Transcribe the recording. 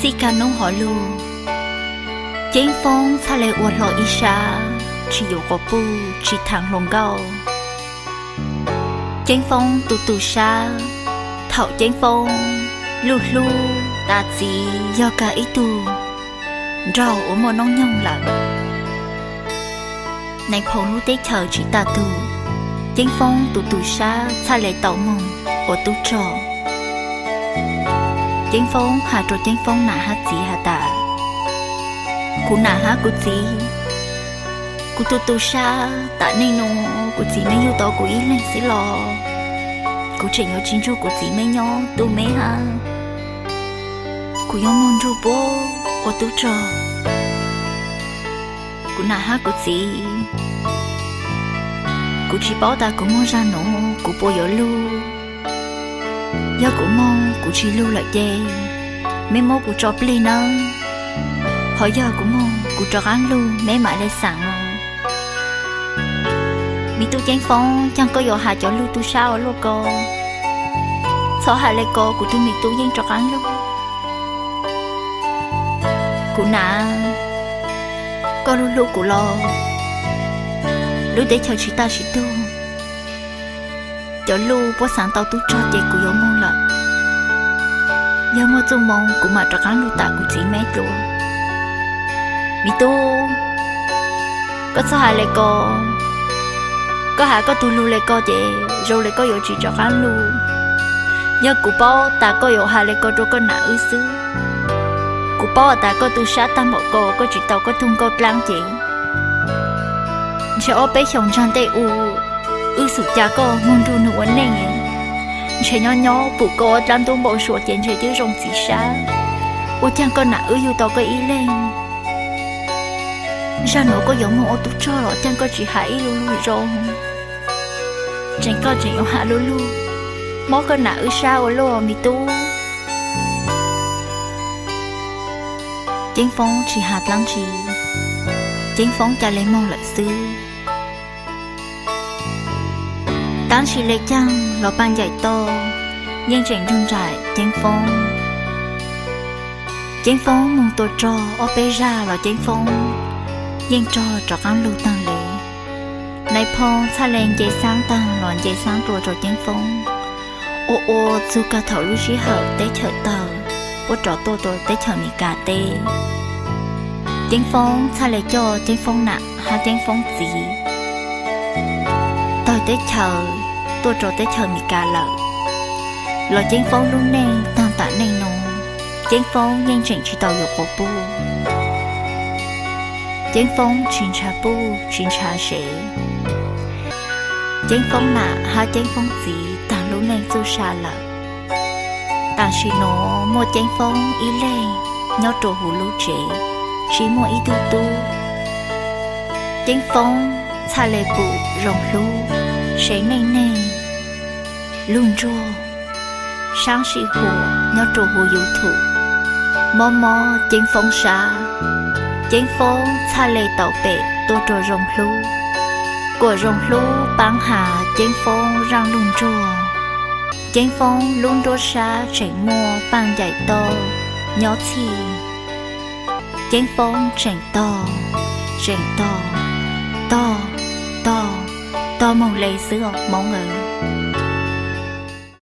Txij kaj hnub hov lug, Ceeb Foob txhaj le ua hlo ib sab, tsis yuav quas puj, tsis thaam hluas nkauj. Ceeb Foob tu tu sab, thaum Ceeb Foob luj hlub tas txiv yog kag ib tug nraug uas muaj noob nyoog lawm. Nais Phoo lub teb chaws tsis tas tug, Ceeb Foob tu tu sab txhaj le tau moog ua tub rog. Ceeb Foob has rua Ceeb Foob nam hab txiv has tas, kuv nam hab kuv txiv, kuv tu tu sab, tam neej nuav kuv txiv meb yug tau kuv ib leeg xwb los kuv tseem yuav tsis nrug kuv txiv meb nyob tu meb hab. Kuv yuav moog nrug puab ua tub rog. Kuv nam hab kuv txiv, kuv tsis paub tas kuv moog zag nuav kuv puas yuav lug. Yog kuv moog kuv tsis lug lawm ces meb muab kuv tso plig nawb. Ho yog kuv moog kuv rov qaab lug meb mam le xaam os. Me tub Ceeb Foob, caag koj yuav has cov lug tu sab ua luaj ko. Txhob has le ko, kuv tug me tub yeej rov qaab lug. Kuv nam, koj lub hlub kuv los lub teb chaws tsis tas tsis tug. Cov lug puab xaav tau tub rog ces kuv yuav moog lawm. Yog muaj txuj moo kuv mam rov qaab lug tam kuv txiv meb dlua. Me tub, koj txhob has le ko. Koj has koj tug lug le ko ces zoo le koj yuav tsis rov qaab lug. Yog kuv paub tas koj yuav has le ko rua koj nam wb xwb. Kuv paub tas koj tu sab taag npaum ko koj tsis tau koj tug nkauj dlaab ces ntshe ob peb xyoos ntsag ntej u wb xum ca koj moog nrug nwg ua neej. Ntshe nyob nyob pum koj ua dlaab ntub npau suav ces ntshe twb zoo txiv sab. Ua caag koj nam wb yug tau koj ib leeg? Zag nuav koj yuav moog ua tub rog los caag koj tsis has ib lu lug zoo? Tseem koj tseem yuav has lu lug, mob koj nam wb sab ua luaj me tub. Ceeb Foob tsis has dlaab tsi, Ceeb Foob ca le moog lawm xwb. Tab sis le caag los Paaj Ncaim Toj yeej tseem nrug nraim Ceeb Foob. Ceeb Foob moog tua rog ob peb zag los Ceeb Foob yeej rog rov qaab lug taag le. Nais Phoo txhaj le nce xaab taag los nce xaab dlua rua Ceeb Foob. Ua ua txug kag thaum lub sij hawm teb chaws tawg, puab rov tuaj rua teb chaws Amelikas teb. Ceeb Foob txhaj le coj Ceeb Foob nam hab Ceeb Foob txiv tawg teb chaws tuaj rua teb chaws Amelikas lawm. Los Ceeb Foob lub neej taag tam neej nuav, Ceeb Foob yeej tseem tsis tau yuav quas puj. Ceeb Foob tsis ntshaw puj tsis ntshaw sev. Ceeb Foob nam hab Ceeb Foob txiv taag lub neej txuj sa lawm. Tam sim nuav muaj Ceeb Foob ib leeg nyob rua huv lub tsev, tsis muaj ib tug tub. Ceeb Foob txhaj le pum Zoo Hlub, sev neej neeg, lug nruag, saab sij huam nyob rua huv YouTube. Mob mob Ceeb Foob sab, Ceeb Foob txhaj le tau pem tuaj rua Zoo Hlub, kuas Zoo Hlub paab has Ceeb Foob zaaj lug nruag. Ceeb Foob lub nruab sab tseem muaj Paaj Ncaim Toj nyob txhij. Ceeb Foob tseem tog, tseem tog, tog, tog, tog moog le xwb os Hmoob aw.